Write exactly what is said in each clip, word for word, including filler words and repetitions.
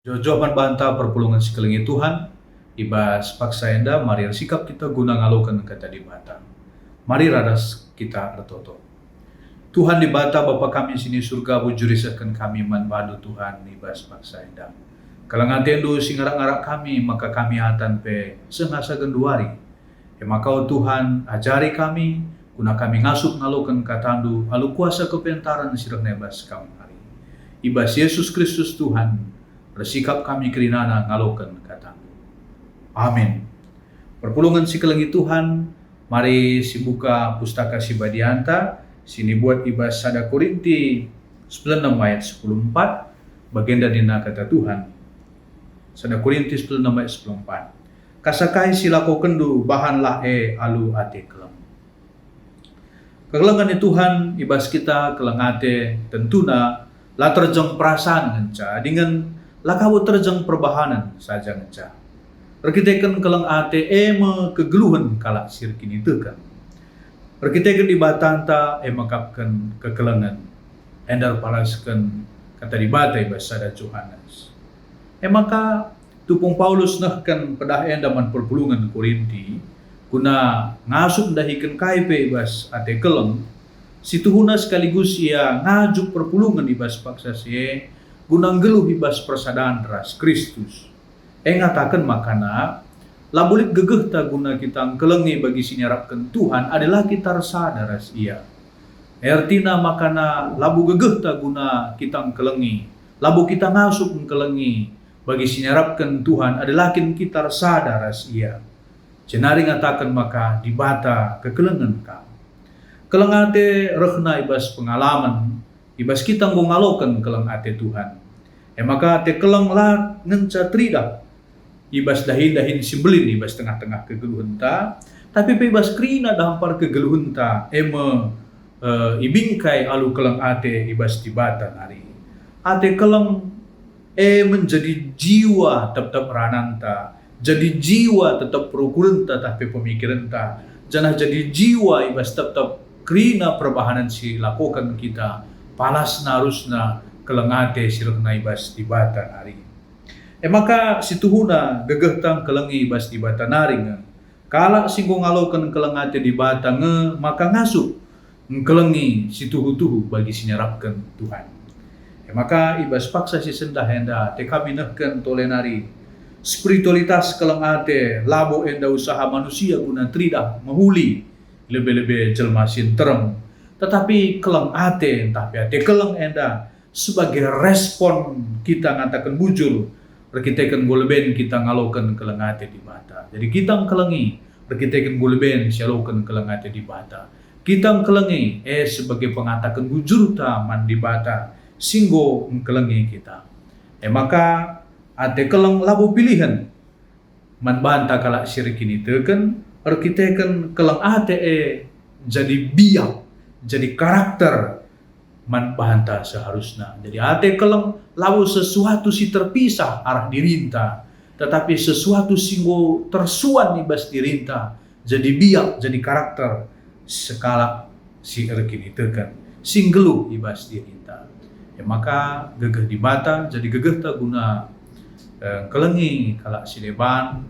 Joh-joh man banta perpulungen si kelengi Tuhan, i bas paksa enda mari ersikap kita guna ngaloken Kata Dibata. Mari raras kita ertoto. Tuhan Dibata, Bapa kami si ni Surga, bujur isehken kami man baNdu, Tuhan, i bas paksa enda. Keleng ateNdu si ngarak-ngarak kami, maka kami atan pe seh asa genduari. E maka, o Tuhan, ajari kami, guna kami ngasup ngaloken KataNdu alu kuasa kepentaren si rehna i bas kami nari. I bas Yesus Kristus Tuhan, ersikap kami kerinana ngaloken KataNdu. Amin. Perpulungen si kelengi Tuhan, mari sibuka Pustaka Si Badianta, si nibuat i bas sada Korinti sepuluh enem ayat sepuluh empat, bagenda nina Kata Tuhan. Sada Korinti sepuluh enem ayat sepuluh empat. Kasa kai si lakokenndu, bahanlah e alu ate keleng. Kekelengen ni Tuhan i bas kita, keleng ate, tentuna la terjeng perasaan ngenca, dingen la kabo terjeng perbahanen saja ngenca. Erkiteken keleng ate e me kegeluhen kalak si erkiniteken. Erkiteken Dibatanta e mekapken kekelengen, enda erpalasken Kata Dibata i bas sada Johanes. E maka, tupung Paulus nehken pedah enda man perpulungen Korinti, guna ngasup ndahiken kai pe i bas ate keleng, si tuhuna sekaligus ia ngajuk perpulungen i bas paksa si e, guna nggeluh i bas persadan ras Kristus. E ngataken makana, labo lit gegehta guna kita ngkelengi bagi si niarapken Tuhan adi la kita ersada ras Ia. E ertina makana labo gegehta guna kita ngkelengi, labo kita ngasup ngkelengi bagi si niarapken Tuhan adi la kin kita ersada ras Ia. Jenari ngataken maka Dibata kekelengen kap. Keleng ate rehna i bas pengalamen, i bas kita enggo ngaloken keleng ate Tuhan. E maka ate keleng la ngenca teridah i bas dahin-dahin si mbelin i bas tengah-tengah kegeluhenta, tapi pe i bas kerina dampar kegeluhenta, e me, eh, ibingkai alu keleng ate i bas Dibata nari. Ate keleng e menjadi jiwa tep-tep rananta, jadi jiwa tep-tep perukurenta tah pe pemikirenta, janah jadi jiwa i bas tep-tep kerina perbahanen si lakoken kita, palasna arusna keleng ate si rehna i bas Dibata nari. E maka situhuna gegehta ngkelengi i bas Dibata nari nge. Kalak si enggo ngaloken keleng ate Dibata nge maka ngasup ngkelengi si tuhu-tuhu bagi si niarapken Tuhan. E maka i bas paksa si sendah enda ate kami nehken tole nari, spiritualitas keleng ate labo enda usaha manusia guna teridah mehuli lebe-lebe jelma si nterem, tetapi keleng ate ntah pe ate keleng enda sebagai respon kita ngataken bujur, erkiteken enggo leben kita ngaloken keleng ate Dibata. Jadi kita ngkelengi erkiteken enggo leben sialoken keleng ate Dibata. Kita ngkelengi, eh, sebagai pengataken bujurta man Dibata si enggo ngkelengi kita. E maka, ate keleng labo pilihen man banta kalak si erkiniteken, erkiteken keleng ate e jadi biak, jadi karakter man banta seharusna. Jadi ate keleng labo sesuatu si terpisah arah dirinta, tetapi sesuatu si enggo tersuan i bas dirinta, jadi biak, jadi karakter sekalak si erkiniteken, si nggeluh i bas dirinta. E maka gegeh Dibata jadi gegehta guna, eh, ngkelengi kalak si deban,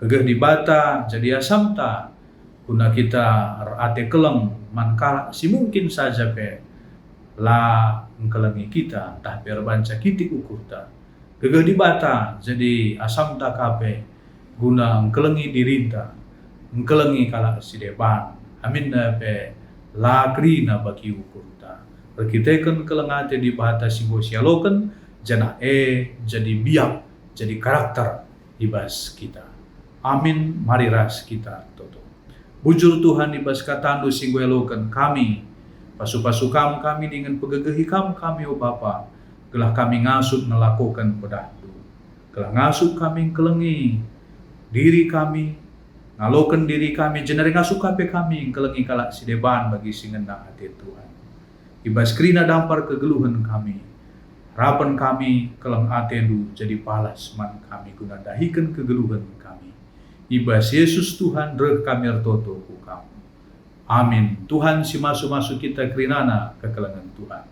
gegeh Dibata jadi asamta guna kita erate keleng man kalak si mungkin saja pe la ngkelengi kita ntah pe erbanca kitik ukurta. Gegeh Dibata jadi asamta ka pe guna ngkelengi dirinta, ngkelengi kalak si deban, aminna pe la kerina bagi ukurta. Erkiteken keleng ate Dibata si enggo sialoken, janah e jadi biak, jadi karakter i bas kita. Amin, mari ras kita ertoto. Bujur Tuhan, i bas KataNdu si enggo ialoken kami, pasu-pasu Kam kami dingen pegegehi Kam kami, o Bapa, gelah kami ngasup ngelakoken pedahNdu. Gelah ngasup kami ngkelengi diri kami, ngaloken diri kami, jenari ngasup ka pe kami ngkelengi kalak si deban bagi si ngena ate Tuhan. I bas kerina dampar kegeluhen kami, harapen kami keleng ateNdu jadi palas man kami guna ndahiken kegeluhen kami. I bas Yesus Tuhan reh kami ertoto ku Kam. Amin. Tuhan si masu-masu kita kerinana kekelengen Tuhan.